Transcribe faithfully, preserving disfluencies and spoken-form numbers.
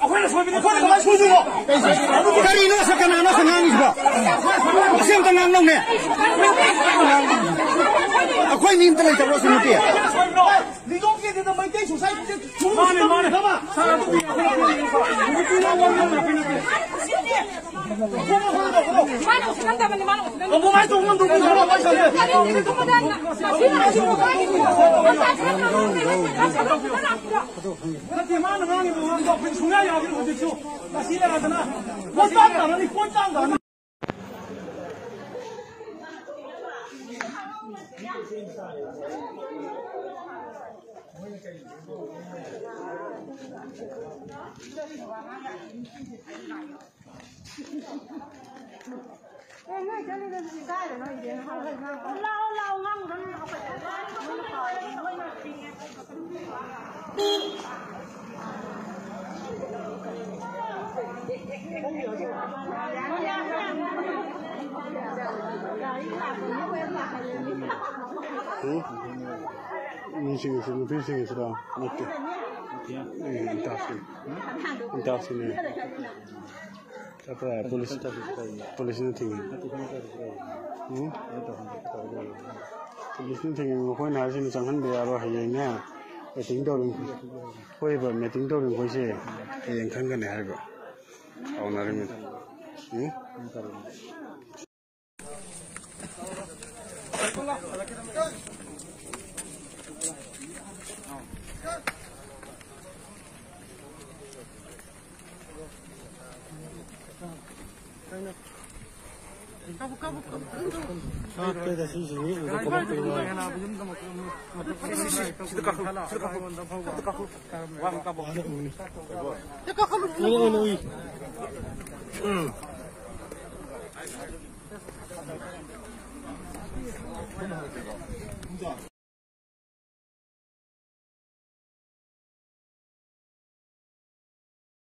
ꯑꯩꯈꯣꯏꯅ ꯁꯣꯏꯕꯅꯤ꯫ ꯑꯩꯈꯣꯏꯅ ꯀꯃꯥꯏꯅ ꯁꯣꯏꯗꯣꯏꯅꯣ? ꯀꯔꯤꯅꯣ ꯑꯁ, ꯀꯅꯥꯅꯣ ꯑꯁ ꯉꯥꯡꯉꯤꯁꯤꯕꯣ? ꯑꯁꯤ ꯑꯝꯇ ꯉꯥꯡꯅꯧꯅꯦ꯫ ꯑꯩꯈꯣꯏ ꯃꯤ ꯑꯝꯇ ꯂꯩꯇꯕ꯭ꯔꯣ ꯁꯤ ꯅꯨꯄꯤ? ꯂꯤꯂꯣꯡꯒꯤꯗꯨꯗ ꯃꯩꯇꯩ ꯁꯣꯁꯥꯏꯇꯤꯁꯦ ꯁꯨꯝ ꯃꯥꯅꯦ, ꯃꯥꯅꯦ꯫ ꯁꯥꯔ, ꯑꯗꯨ ꯅꯨꯄꯤ ꯅꯪ ꯋꯥ ꯉꯥꯡꯕ ꯌꯥꯕ ꯅꯠꯇꯦ꯫ ꯃꯥꯅ ꯎꯁꯤꯠꯂꯝꯗꯕꯅꯤ, ꯃꯥꯅ ꯎꯁꯤꯠꯂꯝꯗꯕꯅꯤ꯫ ꯀꯃꯥꯏꯅ ꯇꯧꯕ ꯉꯝꯗꯧꯕ ꯊꯕꯛ ꯑꯃ ꯁꯥꯟꯅꯩ? ꯅꯠꯇꯦ, ꯃꯥꯅ ꯉꯥꯡꯉꯤꯕ ꯋꯥꯗꯣ ꯑꯩꯈꯣꯏ ꯁꯨꯡꯌꯥ ꯌꯥꯗ꯭ꯔꯦ ꯍꯧꯖꯤꯛꯁꯨ꯫ ꯃꯁꯤ ꯂꯩꯔꯗꯅ ꯀꯣꯏꯇꯥꯟ ꯇꯥꯟꯅꯅꯤ, ꯀꯣꯏꯇꯥꯟ ꯇꯥꯟꯅꯅꯤ꯫ ꯎꯝ? ꯃꯤꯁꯤꯡꯁꯤ, ꯅꯨꯄꯤꯁꯤꯡꯁꯤꯔꯣ? ꯅꯠꯇꯦ꯫ ꯎꯝ, ꯏꯇꯥꯎꯁꯤꯡ꯫ ꯏꯇꯥꯎꯁꯤꯡꯅꯦ꯫ ꯆꯠꯄ ꯌꯥꯏ, ꯄꯨꯂꯤꯁ, ꯄꯨꯂꯤꯁꯅ ꯊꯤꯡꯉꯤ꯫ ꯎꯝ? ꯄꯨꯂꯤꯁꯅ ꯊꯤꯡꯉꯤ, ꯃꯈꯣꯏꯅ ꯍꯥꯏꯔꯤꯁꯤꯅ ꯆꯪꯍꯟꯕ ꯌꯥꯔꯣꯏ, ꯍꯌꯦꯡꯅꯦ꯫ ꯃꯤꯇꯤꯡ ꯇꯧꯔꯤꯅꯤ꯫ ꯍꯣꯏꯕ, ꯃꯤꯇꯤꯡ ꯇꯧꯔꯤꯅꯤ ꯑꯩꯈꯣꯏꯁꯦ꯫ ꯍꯌꯦꯡ ꯈꯪꯒꯅꯤ ꯍꯥꯏꯕ꯫ ꯀꯥꯎꯅꯔꯤꯃꯤꯗ꯫ ꯎꯝ?